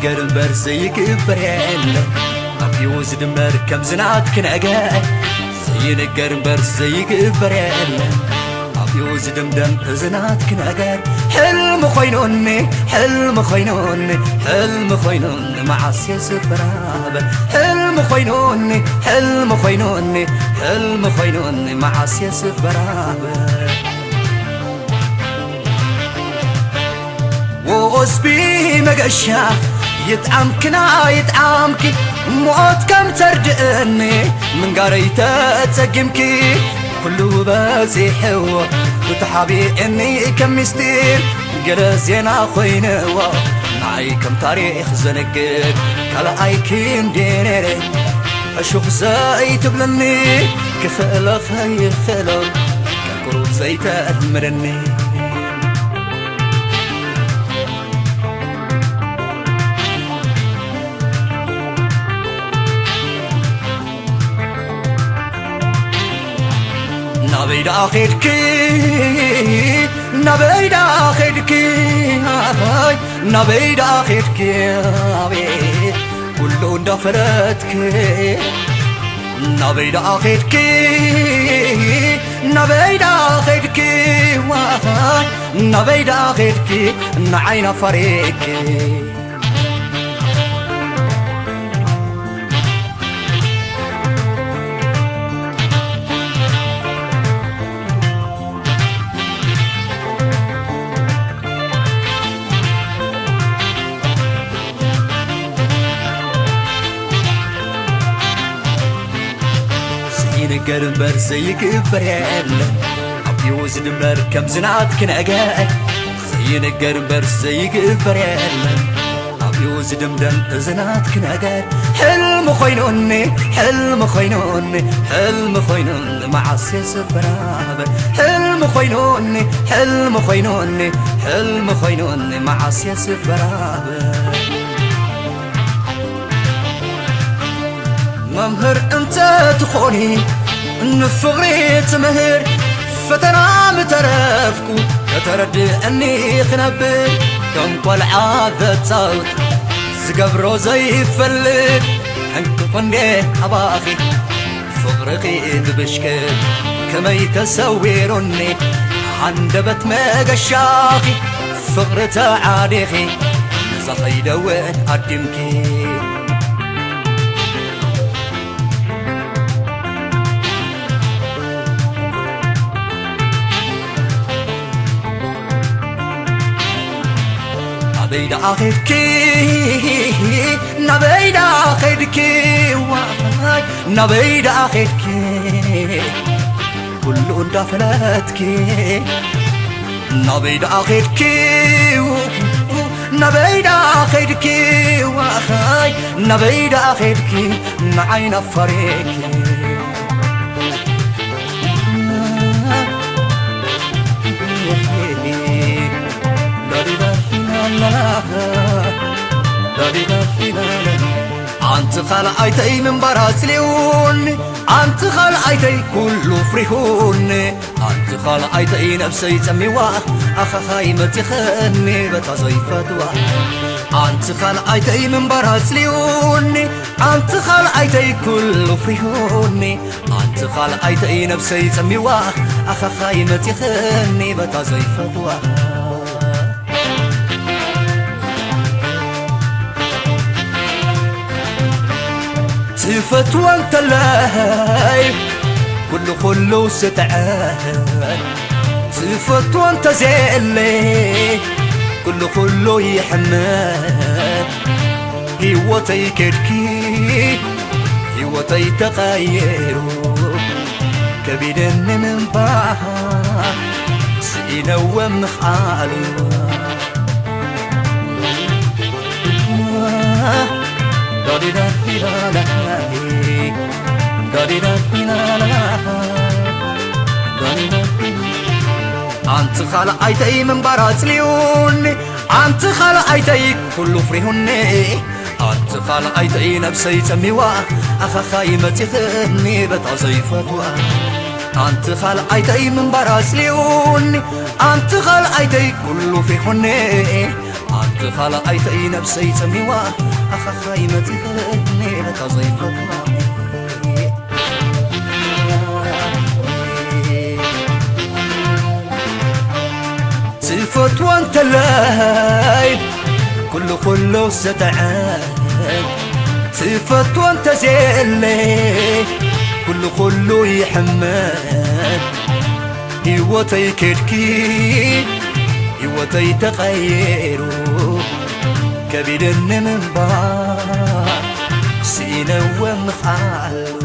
ገር እምበር ዘይግበር የለን ኣብዩ ዝድመር ከምዚ ናትኪ ነገር። ዘይንገር እምበር ዘይግበር የለን ኣብዩ ዝድምደም እዚ ናትኪ ነገር። ሕልሚ ኮይኑኒ፣ ሕልሚ ኮይኑኒ፣ ሕልሚ ኮይኑኒ፣ መዓስ የስብራበ። ሕልሚ ኮይኑኒ፣ ሕልሚ ኮይኑኒ፣ ሕልሚ ኮይኑኒ፣ መዓስ የስብራበ። ወኦስቢ መገሻ ይጥዓምክና ይጥዓምኪ፣ ሞት ከም ተርድእኒ ምንጋረይ ተጸጊምኪ። ኩሉ በጺሕዎ ብተሓቢእኒ ከም ሚስጢር፣ ገለ ዜና ኮይንዎ ንዓይ ከም ታሪኽ ዘንግር። ካልኣይኪ እንዴ ነይረ ዕሹኽ ዘይትብልኒ፣ ክኽእሎ ኸይኽእሎ ቁሩብ ዘይተእምርኒ። ናበይ ደኣ ኸድኪ? ናበይ ደኣ ኸድኪ? ኣይ፣ ናበይ ደኣ ኸድኪ? ኣቤት፣ ኩሉ እንዳፈለጥኪ። ናበይ ደኣ ኸድኪ? ናበይ ደኣ ኸድኪ? ዋይ፣ ናበይ ደኣ ኸድኪ? ንዓይ ናፋሪቅኪ። ዘይንገር እምበር ዘይግበር የለን ኣብዩ ዝድመር ከምዚ ናትኪ ነገር። ዘይንገር እምበር ዘይግበር የለን ኣብዩ ዝድምደም እዚ ናትኪ ነገር። ሕልሚ ኮይኑኒ፣ ሕልሚ ኮይኑኒ፣ ሕልሚ ኮይኑኒ፣ መዓስ የስብራበ። ሕልሚ ኮይኑኒ፣ ሕልሚ ኮይኑኒ፣ ሕልሚ ኮይኑኒ፣ መዓስ የስብራበ። መምህር እንተ ትኾኒ፣ ንፍቕሪ ትምህር፣ ፈተና ምተረፍኩ፣ ከተረድእኒ ክነብር። ከም ቆልዓ ዘጻውት፣ ዝገብሮ ዘይፈልጥ፣ ዕንቅቑ እንዴ ኣባኺ፣ ፍቕርኺ ብብሽክል ከመይ ተሰዊሩኒ፣ ሃንደበት መገሻኺ፣ ፍቕሪ ተዓዲኺ፣ ነዛ ኸይደውን ኣዲምኪ። ናበይ ደኣ ኸድኪ? ናበይ ደኣ ኸድኪ? ዋይ፣ ናበይ ደኣ ኸድኪ? ኩሉ እንዳፈለጥኪ። ናበይ ደኣ ኸድኪ? ናበይ ደኣ ኸድኪ? ዋይ፣ ናበይ ደኣ ኸድኪ? ንዓይ ናፋሪቅኪ። ኣንቲ ካልኣይተይ ምንባር ኣጽሊኡኒ፣ ኣንቲ ካልኣይተይ ኩሉ ፍሪሁኒ፣ ኣንቲ ካልኣይተይ ነብሰይ ጸሚዋ፣ ኣኻኻይ መቲኸኒ በታ ዘይፈትዋ። ኣንቲ ካልኣይተይ ምንባር ኣጽሊኡኒ፣ ኣንቲ ካልኣይተይ ኩሉ ፍሪሁኒ፣ ኣንቲ ካልኣይተይ ነብሰይ ጸሚዋ፣ ኣኻኻይ መቲኸኒ በታ ዘይፈትዋ። ትፈትዋ እንተለይ ኩሉ ኩሉ ስጥዐ፣ ትፈትዋ እንተዘየለ ኩሉ ኩሉ ይሕመ። ህይወተይ ከድኪ፣ ህይወተይ ተቐይሩ፣ ከቢደኒ ምንባር ስኢነወ ምኽኣሉ። ኣንቲ ካልኣይተይ ምንባር ኣጽልዩኒ፣ ኣንቲ ካልኣይተይ ኩሉ ፍሪሁኒ። ኣንቲ ካልኣይተይ ነብሰይ ጸሚዋ፣ ኣኻኻይ መጺኽኒ በታ ዘይፈትዋ። ኣንቲ ካልኣይተይ ምንባር ኣጽልዩኒ፣ ኣንቲ ካልኣይተይ ኩሉ ፍሪሁኒ። ኣንቲ ካልኣይተይ ነብሰይ ጸሚዋ ኣኻኻይ መጺኸ ነይረታ ዘይፈትዋ ትፈትዋ እንተላይ ኩሉ ኩሉ ዘጠዐ ትፈትዋ እንተዘየለ ኩሉ ኩሉ ይሕመ ህይወተይ ከድኪ ህይወተይ ተቐይሩ ከቢድኒ ምንባር ስኢነወ ምኽኣል